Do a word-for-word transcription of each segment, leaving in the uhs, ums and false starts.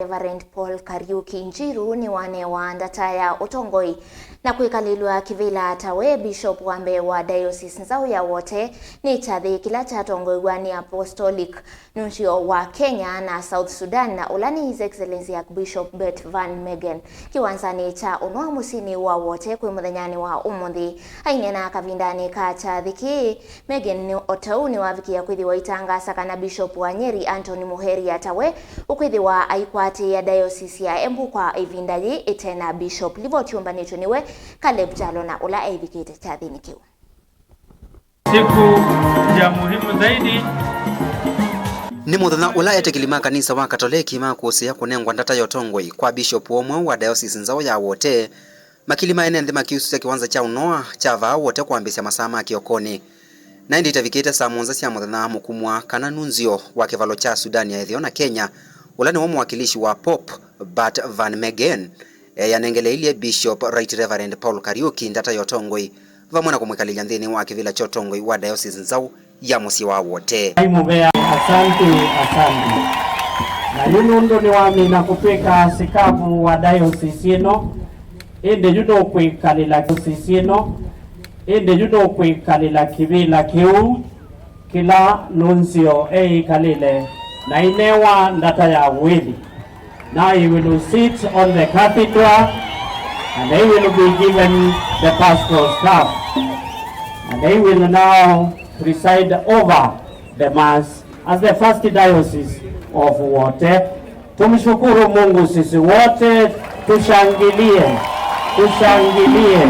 Reverend Paul Kariuki Njiru nĩwanewa ndata ya ũtongoi na kwĩkalĩlw'a kĩvĩla ta we Bishop wa mbee wa Diocese Nzaũ ya Wote nĩ kyathĩ kĩla kyatongoew'a nĩ Apostolic Nuncio wa Kenya na South Sudan, na ũla nĩ His Excellency Archbishop Bert Van Megen, kĩwanzanĩ kya ũnũa mũsyĩnĩ wa Wote kwĩ mũthenyanĩ wa ũmũnthĩ. Aineena kavindanĩ ka kyathĩ kĩĩ, Megen nĩ o ta ũu nĩwavikĩa kwĩthĩwa aitangasa kana Bishop wa Nyeri Anthony Muheria ta we ũkwĩthĩwa aikwatĩĩa Diocese ya Embu kwa ĩvinda yĩĩ ĩte na Bishop. Livoti yũmbanĩtw'e nĩwe Caleb Kyalo na ũla aivikĩte kyathĩnĩ kĩu. Siku ya muhimu zaidi. Nĩ mũthenya ũla etĩkĩli ma kanisa wa Katoleki makũsĩĩa kũnengwa ndata ya ũtongoi kwa Bishop ũmwe wa Diocese Nzaũ ya Wote, makili ma ene nthĩ makiusũsya kĩwanza kya ũnoa kya vaa Wote kwambĩĩsya masaa ma kĩokonĩ. Na ĩndĩ itavikĩte saa mũonza sya mũthenya, mũkumwa kana nunzio wa kĩvalo kya Sudan ya Ĩtheo na Kenya, ũla nĩwe mũwakilishi wa Pope Bert Van Megen, eyanengeleilye Bishop Right Reverend Paul Kariuki ndata ya ũtongoi, vamwe na kũmwĩkalĩlya nthĩnĩ wa kĩvĩla kya ũtongoi wa Diocese Nzaũ ya mũsyĩ wa Wote. Ai mũvea, asante, asante. Na yu nũndũ nĩwamina kũtwĩka sikavu wa diocese ĩno, ĩndĩ yu nũkwĩkalĩla diocese ĩno, ĩndĩ yu nũkwĩkalĩla kĩvĩla kĩu kĩla nunzio eĩkalĩle na ainewa ndata ya wĩthi. Now he will sit on the cathedral and he will be given the pastoral staff. And he will now preside over the mass as the first diocese of Wote. Tumshukuru Mungu sisi wote, tushangilie, tushangilie,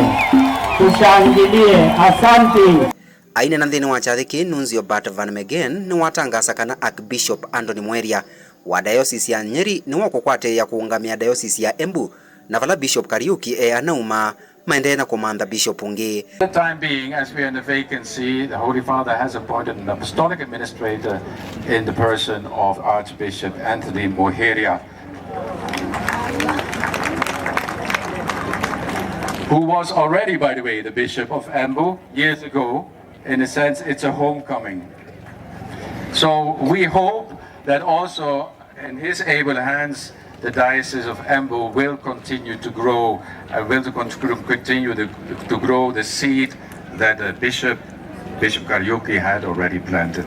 tushangilie. Asante. Aineena nthĩnĩ wa kyathĩ kĩĩ, Nunzio Bert Van Megen nĩwatangaasa kana Archbishop Anthony Muheria wa Diocese ya Nyeri nĩwe ũkũkwatĩĩa kũũngamĩa Diocese ya Embu, na vala Bishop Kariuki e anauma, maendee na kũmantha Bishop ũngĩ. The time being, as we are in a vacancy, the Holy Father has appointed an apostolic administrator in the person of Archbishop Anthony Muheria, who was already, by the way, the Bishop of Embu years ago. In a sense, it's a homecoming. So we hope that also in his able hands, the Diocese of Embu will continue to grow, uh, will to con-, continue to, to grow the seed that the Bishop, Bishop Kariuki had already planted.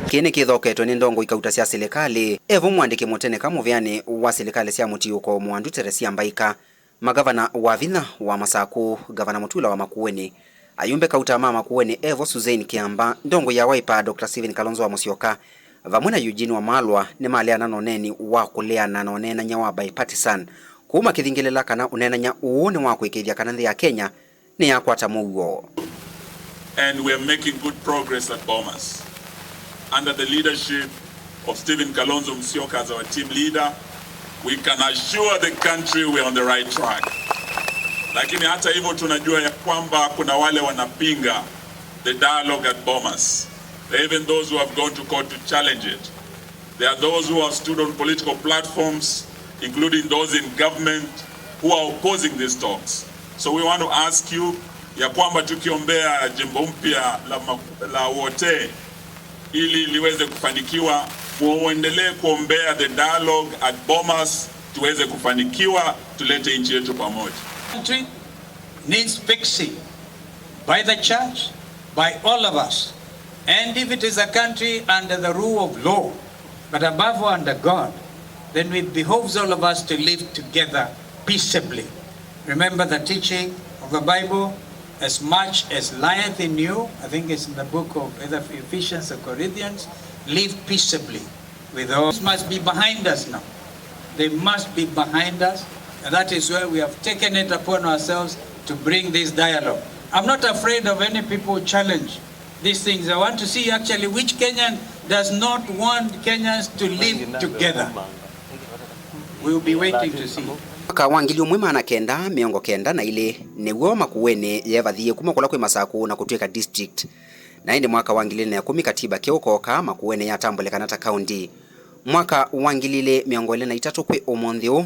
Kĩĩ nĩkĩthoketwe nĩ ndongoi kauta sya silikalĩ, evo mwandĩki mũteneka mũvĩanĩ wa silikalĩ sya mũtiũko Mwandu Teresia Mbaika, magavana wa vinya wa Masakũ, Gavana Mutula wa Makueni, ayumbe kauta ma Makueni evo Suzanne Kiamba, ndongoi ya Wiper Doctor Stephen Kalonzo wa Musyoka, vamwe na Eugene Wamalwa nĩmaleana na ũneeni wa kũleana na ũneenany'a wa bipartisan, kũu makĩthingĩlĩla kana ũneenany'a ũũ nĩ wa kũĩkĩĩthya kana nthĩ ya Kenya nĩyakwata mũuo. And we are making good progress at Bomas. Under the leadership of Stephen Kalonzo Musyoka as our team leader, we can assure the country we are on the right track. Lakini hata hivyo tunajua ya kwamba kuna wale wanapinga the dialogue at Bomas. There are even those who have gone to court to challenge it. There are those who have stood on political platforms, including those in government, who are opposing these talks. So we want to ask you ya kwamba tukiombea jimbo mpya la, ma-, la Wote ili liweze kufanikiwa, muendelee kuombea the dialogue at Bomas tuweze kufanikiwa, tulete nchi yetu pamoja. Country needs fixing by the church, by all of us. And if it is a country under the rule of law, but above all under God, then it behoves all of us to live together peaceably. Remember the teaching of the Bible, "As much as lieth in you," I think it's in the book of either Ephesians or Corinthians, "Live peaceably with all." This must be behind us now. They must be behind us, and that is why we have taken it upon ourselves to bring this dialogue. I'm not afraid of any people who challenge these things. I want to see actually which Kenyan does not want Kenyans to live together. We'll be waiting to see. Mwaka wa ngili ũmwe maana kenda mĩongo kenda na ilĩ nĩw'o Makueni yeevathie kuma kũla kwĩ Masakũ na kũtw'ĩka district. Na ĩndĩ mwaka wa ngili ilĩ na ĩkũmi katiba keũ kooka, Makueni yatambũlĩkana ta kaunti. Mwaka wa ngili ilĩ mĩongo ĩlĩ na itatũ kwĩ ũmũnthĩ ũũ,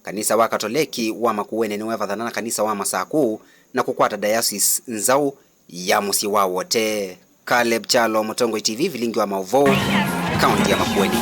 kanisa wa Katoleki wa Makueni nĩwevathana na kanisa wa Masakũ na kũkwata Diocese Nzaũ ya mũsyĩ wa Wote. Caleb Kyalo, Mũtongoi T V, vilingi wa maũvoo, kaunti ya Makueni.